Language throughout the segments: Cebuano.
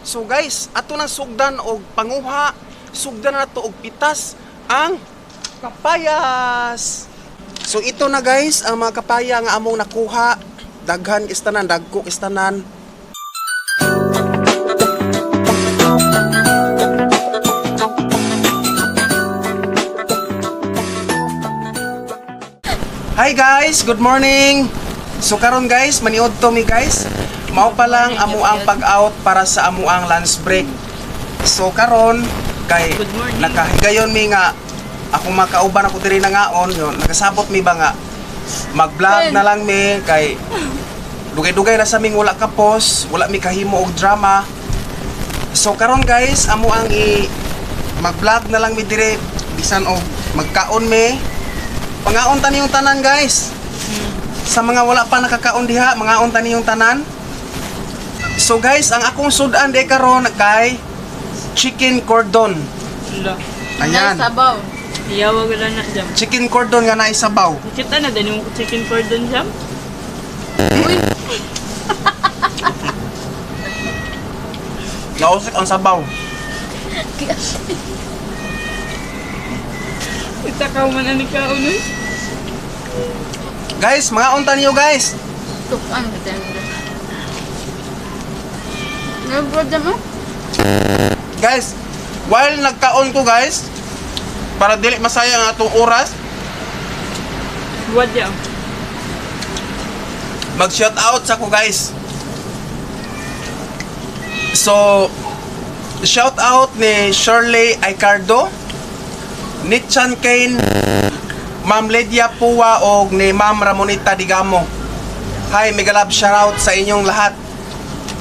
So guys, ato nang sugdan og panguha, sugdan na nato og pitas ang kapayas. So ito na guys, ang mga kapaya nga among nakuha. Daghan istanan, dagko istanan. Hi guys, good morning. So karon guys, maniod to mi guys. Mao pa lang amo ang pag-out para sa amo ang lunch break. So karon kay Good morning. nakahigayon mi nga ako makauban ako diri na ngaon yun. Nagasabot mi ba nga mag-vlog na lang mi kay dugay-dugay na sa ming wala kapos, wala mi kahimo og drama. So karon guys, amo ang i mag-vlog na lang mi dire bisan og magkaon mi. Pangaon ta niyong tanan guys. Sa mga wala pa nakakaon diha, mangaon ta niyong tanan. So guys, ang akong sudan di karon kay chicken cordon. Wala. Ayan. Sabaw. Iyawa wala na jam. Chicken cordon nga naisabaw. Kita na din yung chicken cordon jam. Uy, Nausik ang sabaw. Ita ka man ani ka unoy. Guys, mangaon ta niyo guys. tukan ka dyan. Ngayon dyan mo? Guys, while nagkaon ko guys, para dili masayang ang atong oras, Buwad jam. mag shout out sa ko guys. So, shout out ni Shirley Aicardo, Nichan Kane, Ma'am Lydia Pua og ni Ma'am Ramonita Digamo. Hi, mega love shout out sa inyong lahat.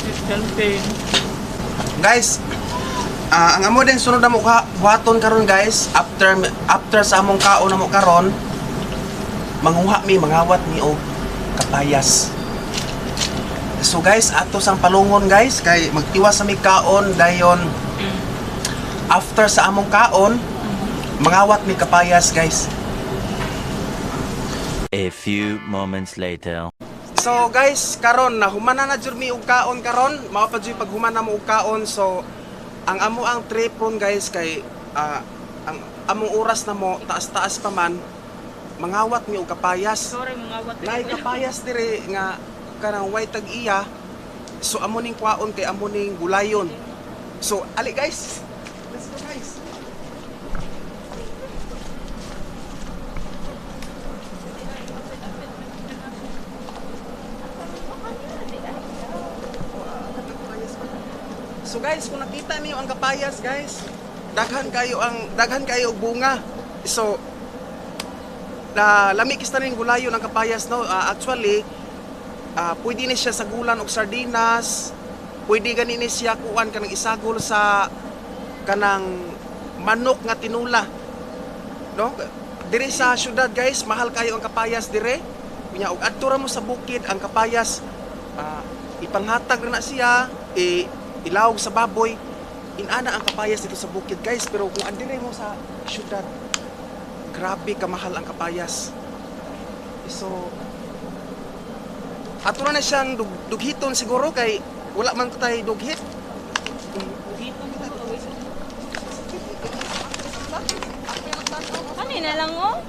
Chicken pain. Guys, ang amo din sunod na mo buhaton karon guys, after after sa among kaon na mo karon, manguha mi, mangawat mi og kapayas. So guys, ato sang palungon guys kay magtiwas sa mi kaon dayon after sa among kaon, mangawat mi kapayas guys. A few moments later. So guys, karon na humana na jud mi og kaon karon, mao pa jud paghuman na mo og kaon. So ang amo ang trip ron guys kay ang among oras na mo taas-taas pa man mangawat mi og kapayas. Sorry mga wat. Naay kapayas dire nga kanang way tag iya. So amo ning kwaon kay amo ning gulayon. So ali guys. Let's go guys. So guys, kung nakita niyo ang kapayas guys, daghan kayo og bunga. So na lami kista ning gulayon ang kapayas no. Actually, pwede ni siya sagulan og sardinas. Pwede gani ni siya kuan kanang isagol sa kanang manok nga tinula. No? Dire sa syudad guys, mahal kayo ang kapayas dire. Unya og adto ra mo sa bukid ang kapayas, ipanghatag ra na siya, ilawog sa baboy. Inana ang kapayas dito sa bukid guys, pero kung andire mo sa syudad, grabe kamahal ang kapayas. So ato na siyang dughiton siguro kay wala man to tay dughit. Ano na lang oh?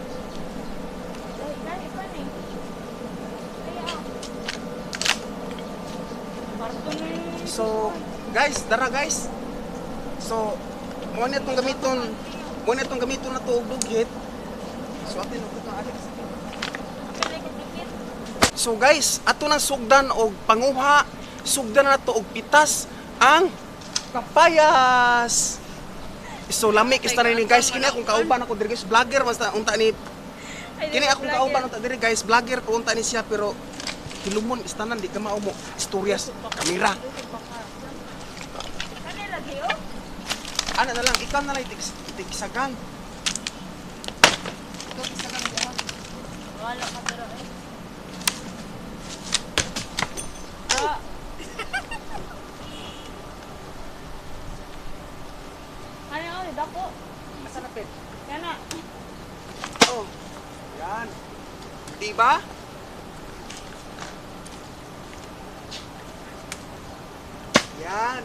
So, guys, dara guys. So, mo na itong gamiton, mo na itong gamiton na to og dughit. So, atin og itong Alex. So guys, ato nang sugdan og panguha, sugdan na to og pitas ang kapayas. So lami kista rin ni guys, kini akong kauban ako diri guys, vlogger basta unta ni kini akong kauban unta diri guys, vlogger ko unta ni siya pero hilumon istanan di ka mao mo istoryas kamera. Ana na lang, ikaw na lang itigsagan. Ikaw tigsagan diha. Wala ka pero eh. Ano oh, dako. Asa na pet? Kana. Oh. Yan. Di ba? Yan.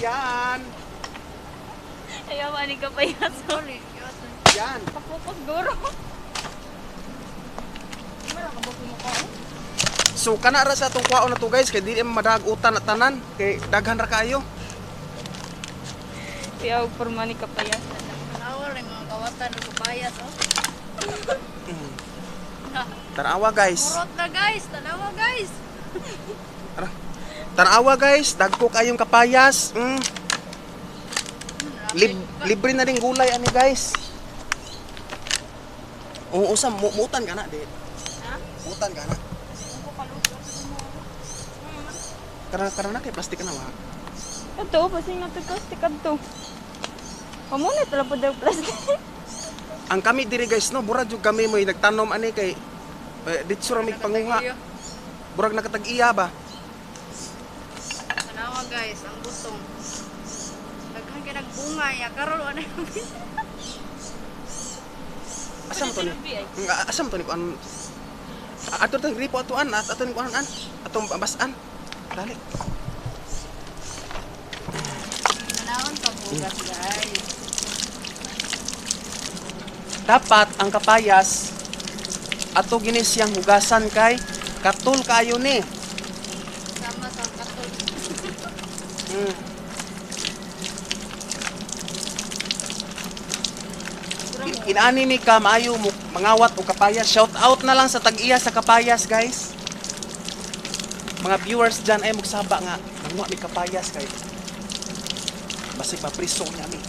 Yan. Ayaw, ani kapayas. Sorry. Yan. Kapukos guro. Mara ka ba kumukha? So kana ra sa atong kwaon na to, guys, kay dili man madagutan na tanan kay daghan ra kaayo. Siya, porma ni kapayas. Tanawa rin mga kawatan ng kapayas oh. Tanawa, guys. Murot na, guys, tanawa, guys. Tanawa, guys, dagko kayong kapayas. Libre na rin gulay ani, guys. Oo, sa mutan ka na di. Ha? Mutan ka na. Karana karana na kay plastic na wa. Ito, pasing nato plastic adto. Pamunit lang po daw plastic. Ang kami diri, guys, no, murag jud kami mo'y nagtanom ani kay ditso ra mig panguha. Murag nakatag-iya ba? Tanawa, guys, ang butong. Daghan kay nagbunga ya karon wala na. Asa mo to ni? Asa mo to ni kuan? Ato tang gripo atuan, at ato ni kuan an. Atong basan. Dali. Tanawon pa bugas, guys. Dapat ang kapayas ato gini siyang hugasan kay katul kayo ni. Sama sa katol. Inani mi ka maayo mo mangawat og kapayas. Shout out na lang sa tag-iya sa kapayas, guys. Mga viewers dyan ay magsaba nga manguha mi kapayas kay basig mapriso niya mi.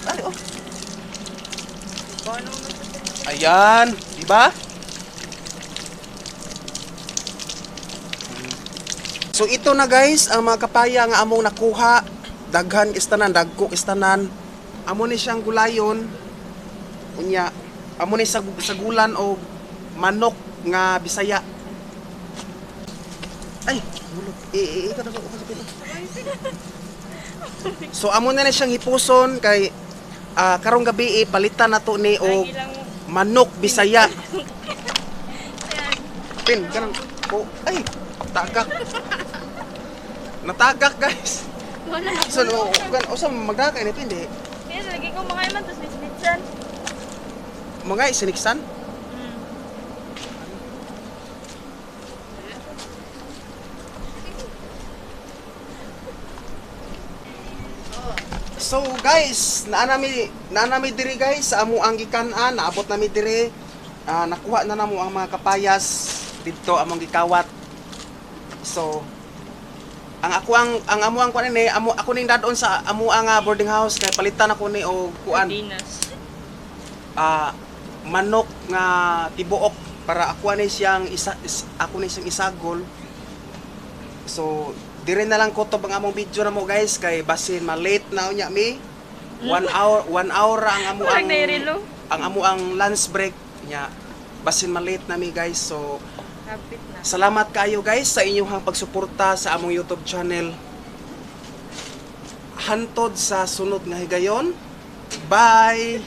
Dali oh. Ayan, di ba? So ito na, guys, ang mga kapaya nga among nakuha. Daghan istanan, dagko istanan. Amo ni siyang gulayon. Unya, amo ni sa sagulan o manok nga Bisaya. Ay, hulog. Ikaw na ko sa pilo. So amo na siyang hipuson kay karong gabi palitan na to ni og manok Bisaya. Pin, ganun. Oh, ay, tagak. Natagak, guys. Wala na. So, no, gan, usa magdaka ni hindi. Kaya lagi ko mga iman, tapos nisnitsan. Mga isiniksan. So guys, naa nami diri, guys, sa amo ang gikan-an, naabot nami diri. Nakuha na namo ang mga kapayas didto among gikawat. So ang ako ang amo ang kuan ni amo ako ning dadon sa amo ang boarding house kay palitan ako ni og kuan Dinas. Manok nga tibuok para ako ni siyang ako ni siyang isagol. So dire na lang kutob ang among video na mo, guys, kay basin ma-late na unya mi. 1 hour, 1 hour ra ang amo Murag ang nairilo. ang amo ang lunch break nya. Basin ma-late na mi, guys. So Kapit na. salamat kayo, guys, sa inyong pagsuporta sa among YouTube channel. Hantod sa sunod nga higayon. Bye.